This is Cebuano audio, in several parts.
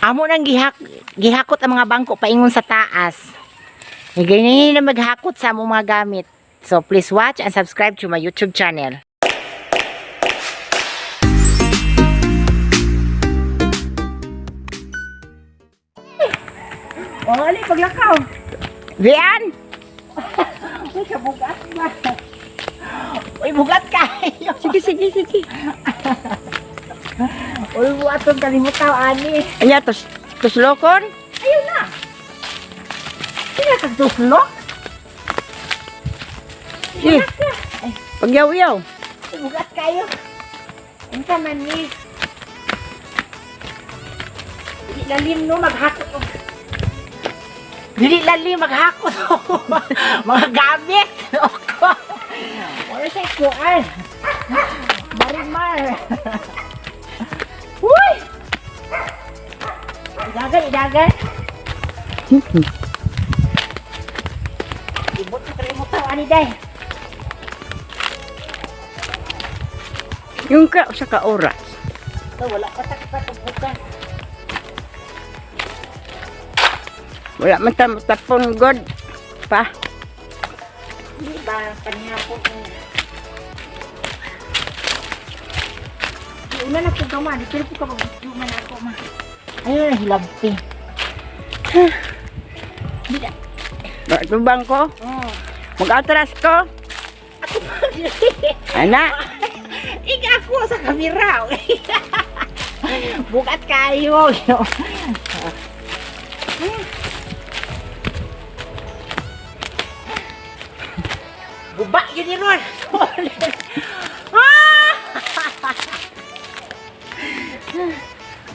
Amo nang gihakot ang mga bangko paingon sa taas. Ganyan na maghakot sa among mga gamit. So please watch and subscribe to my YouTube channel. Oh, ali paglakaw. Bian! Uy, kabugat ba? Uy, bugat kayo. Sige, sige, sige. Uy, buatong kalimutaw, ani. Anya tos tuslokon? Ayun na. Sila kag tuslok. Sige. Pagyaw-yaw. Uy, bugat kayo. Unsa man ni? Dili lalim no maghakot og. Dili lalim maghakot og mga gamit. Oko. Wala siya kuan. Marimar. Uy! Idagan, idagan. Ibot sa kalimutaw ani day. Yung ka sa ka oras. So, wala pa ta bukas. Wala man ta matapon god pa. Di ba, panihapon ko. Di una na po gama, di pero po ka mag-video man ako ma. Ayun na hilabti. Di na. Tubang ko. Oh. Mag-atras ko. Ako pa. Ana. Ika ako sa kamera. Bukat kayo. Guba yun ni Ron. Ah!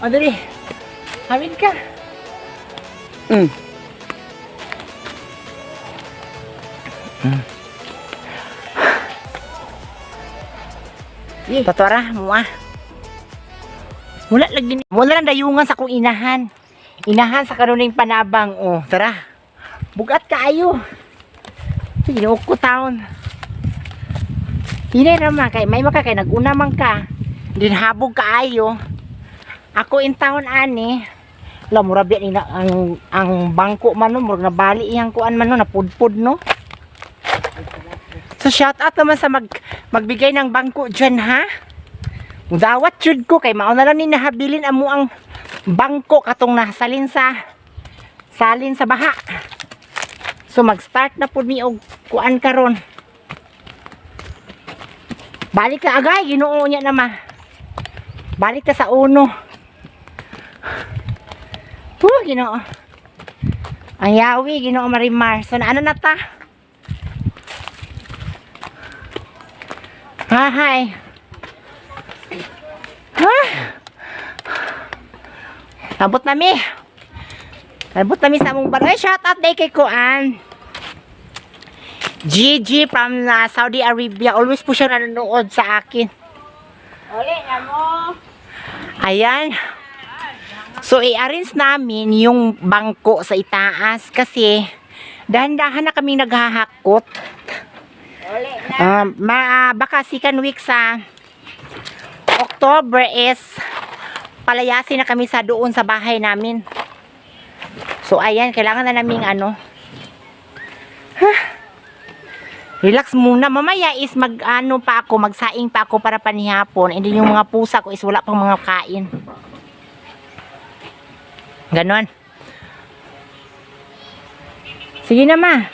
O, dali. Hawin ka. Totoo mo ah. Mula lagi ni. Mula lang dayungan sa kong inahan. Inahan sa kanuning panabang. Oh, tara. Bugat kaayo. Ginoo ko taon. Hinay ra man kay may maka kay naguna man ka. Dinhabog kaayo. Ako in taon ani. La mura biya ni na, ang bangko man no, murag nabali iyang kuan man no, napudpud no. So shout out naman sa magbigay ng bangko dyan ha. Dawat jud ko kay mao na lang ni nahabilin amo ang bangko katong nasalin sa salin sa baha. So mag-start na pud mi og kuan karon. Balik ka agay, Ginoo niya na ma. Balik ka sa uno. Puh, Ginoo. Ang yawi, Ginoo Marimar. So ano na ta? Hi. Ha? Abot na mi. Abot na mi sa among balay. Shout out day kay Kuan. Gigi from Saudi Arabia. Always po siya nanonood sa akin. Ole na mo. Ayan. So, i-arrange namin yung bangko sa itaas kasi dahan-dahan na kami naghahakot. Ole na. Baka second week sa October is palayasin na kami sa doon sa bahay namin. So ayan, kailangan na naming ano. Huh. Relax muna. Mamaya is mag ano pa ako, magsaing pa ako para panihapon. And then yung mga pusa ko is wala pang mga kain. Ganon. Sige na ma.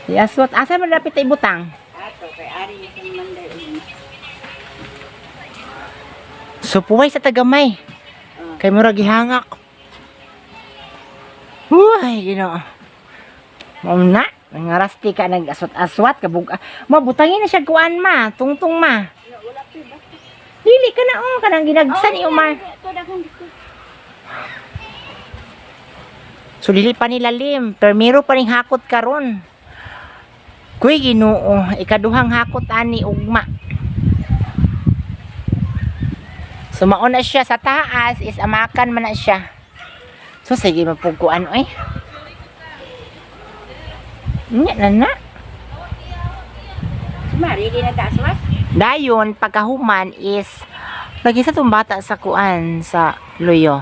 Yaswat, asa man lapit ay butang? Ato kay ari ni kang manday. So puway sa tagamay. Kay murag gihangak. Uy, Ginoo. Mao na, nangarasti ka nag-aswat-aswat kabug. Ma butangin na siya kuan ma, tungtong ma. Dili ka na oh, kanang ginagsan ni Umar. Ito daghan dito. So dili pa nilalim, permiro pa ning hakot karon. Kuy Ginoo, ikaduhang hakot ani ugma. So mao na siya sa taas is amakan man na siya. So sige mapugkuan oy. Nya na na. Mari di na taaswas. Dayon pagkahuman is Lagi sa tong bata sa kuan sa luyo.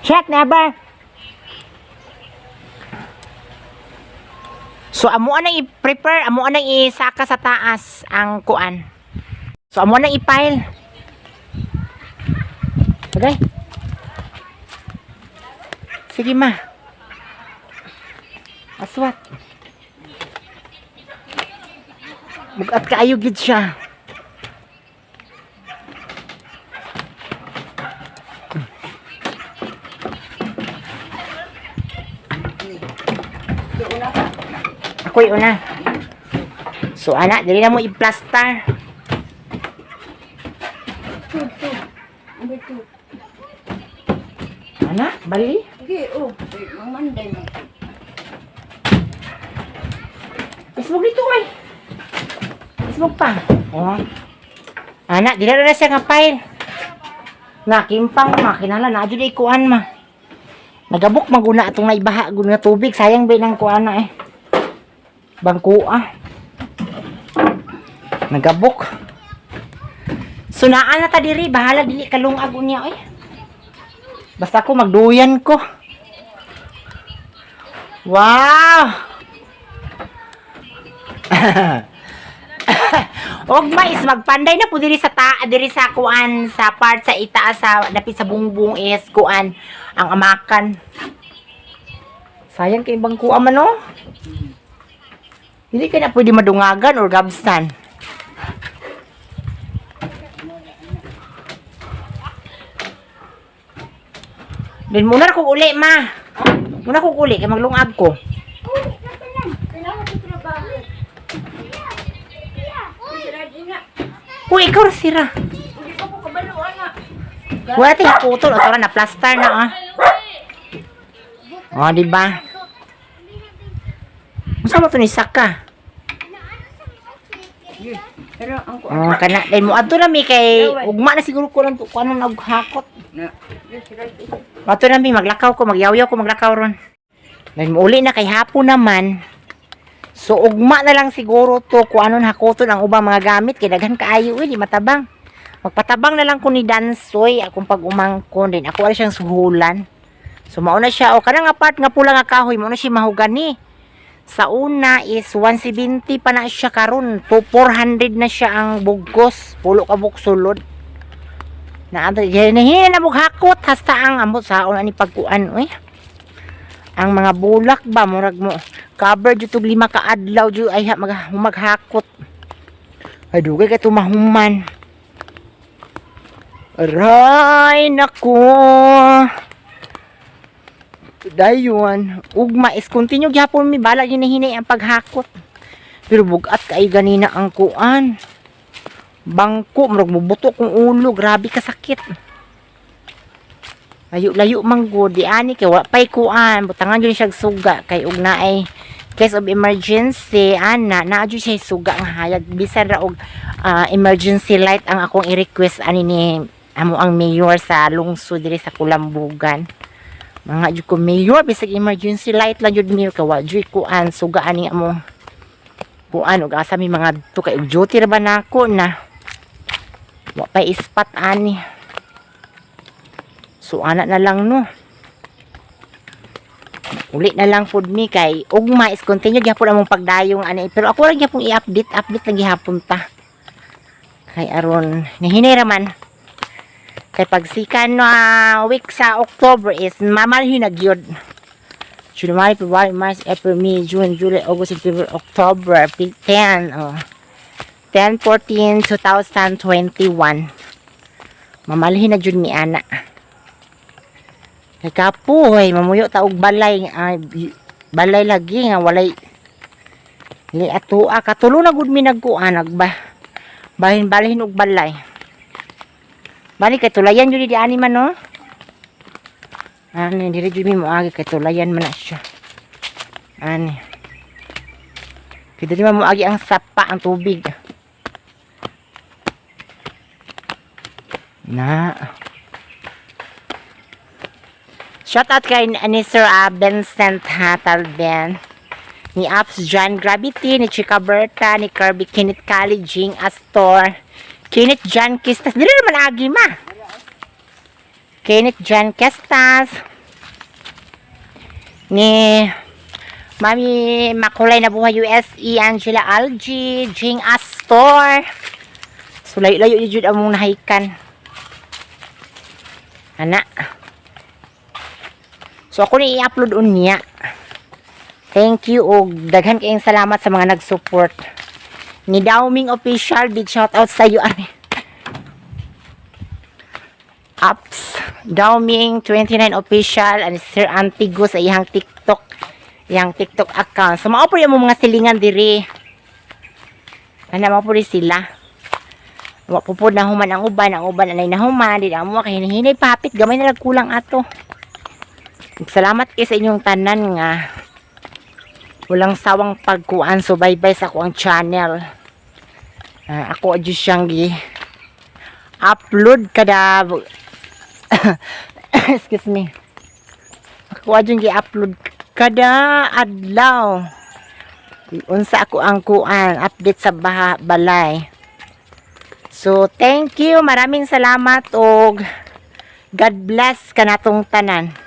Check never. So amo anang i-prepare, amo anang isaka sa taas ang kuan. So amo anang i-pile. Okay? Sige, ma. Aswat. Bugat kaayo gid siya. Ako'y una. So ana, dili na mo i-plaster. Two, two. Number two. Ana, bali. Okay, oh. Mang Monday man. Ismog dito ay. Ismog pa. Oh. Ana, dili na siya nga file. Nakimpang ma, kinala na jud ay kuan ma. Nagabok maguna atong naibaha gud nga tubig, sayang ba nang kuan na eh. Bangkua. Nagabok. So naa na ta diri, bahala dili kalungag unya oy. Basta ko magduyan ko. Wow! Og mais magpanday na po diri sa ta diri sa kuan sa part sa itaas sa dapit sa bungbong is kuan ang amakan. Sayang kay bangkua man, no. Hindi ka na pwede madungagan or gabsan. Then muna ko uli, ma. Muna ko uli kay maglungag ko. Kailangan ko trabaho. Sira din na. Uy, ikaw ra sira. Hindi pa ko kabalo, ana. Wala tayong putol. O, tara na, plaster na, ah. O, di ba? Unsa mo to ni Saka? Pero ang kuan. O, kana. Dahil mo, adto na mi kay ugma na siguro ko lang kuan na og hakot. Na. Sira din. Adto na mi, maglakaw ko, magyawyaw ko, maglakaw ron. Dahil mo uli na kay hapon naman. So, ugma na lang siguro to kung anon hakoton ang ubang mga gamit. Kay daghan kaayo, eh, di matabang. Magpatabang na lang ko ni Dansoy akong pag-umangkon din. Ako ara siyang suhulan. So, mauna siya. O, kanang nga part nga pula nga kahoy, mauna siya mahugani. Sa una is 170 pa na siya karon. To 400 na siya ang bugkos. Pulo ka sulod. Na hina na hakot hasta ang amot sa una ni pagkuan oy. Ang mga bulak ba murag mo cover jud tog 5 ka adlaw jud ay maghakot. Ay, dugay kay tumahuman. Aray nako. Dayon, ugma is continue gyapon mi bala ginahinay ang paghakot. Pero bugat kay ganina ang kuan. Bangko murag mubuto kong ulo, grabe kasakit. Layo-layo man gud di ani kay wa pay kuan, butangan jud siya suga kay og naay case of emergency ana naa jud siya suga nga hayag bisan ra og emergency light ang akong i-request ani ni amo ang mayor sa lungsod diri sa Kulambugan. Mga jud ko, "Mayor, bisag emergency light lang jud, mayor, kay wa jud kuan suga ani amo kuan ug asa mi mga to kay og duty ra ba nako na wa pay ispat ani." So ana na lang, no, uli na lang pud mi kay ugma is continue gyapon among pagdayong ani, pero ako ra gyapon i-update, update lang gihapon ta kay aron nihinay ra man kay pagsikan na week sa October is mamalhin na gyud. January, February, March, April, May, June, July, August, September, October, 10, oh. 10, 14, 2021. Mamalhin na jud mi ana. Kay kapoy, mamuyo ta og balay, ay, balay lagi nga walay li atua katulo na gud mi nagkuan nagba. Bahin-balhin og balay. Bali kay tulayan jud di ani man, no. Ani diri jud mi moagi kay tulayan man na siya. Ani. Kay diri man moagi ang sapa, ang tubig. Na. Shout out kay ni Sir Vincent Hatalben. Ni Apps John Gravity, ni Chica Berta, ni Kirby Kenneth Cali, Jing Astor, Kenneth John Kistas. Dili naman agi ma. Kenneth John Kestas. Ni Mami Makulay na Buhay USE, Angela Algie, Jing Astor. So, layo-layo jud among nahikan. Ana. So, ako ni i-upload unya. Thank you og daghan kayong salamat sa mga nag-support. Ni Daoming Official, big shout out sa iyo, ani. Apps Daoming 29 Official and Sir Antigo sa iyang TikTok account. So mao po yung mga silingan diri. Ana, mao po rin sila. Wa po nahuman ang uban anay nahuman, di na mo kay hinihinay papit, gamay na lang kulang ato. Salamat kay sa inyong tanan nga walang sawang pagkuan subaybay sa ako ang channel. Ah, ako adyo siyang gi upload kada, excuse me. Ako adyo gi-upload kada adlaw. Unsa ako ang kuan update sa balay. So thank you, maraming salamat og God bless kanatong tanan.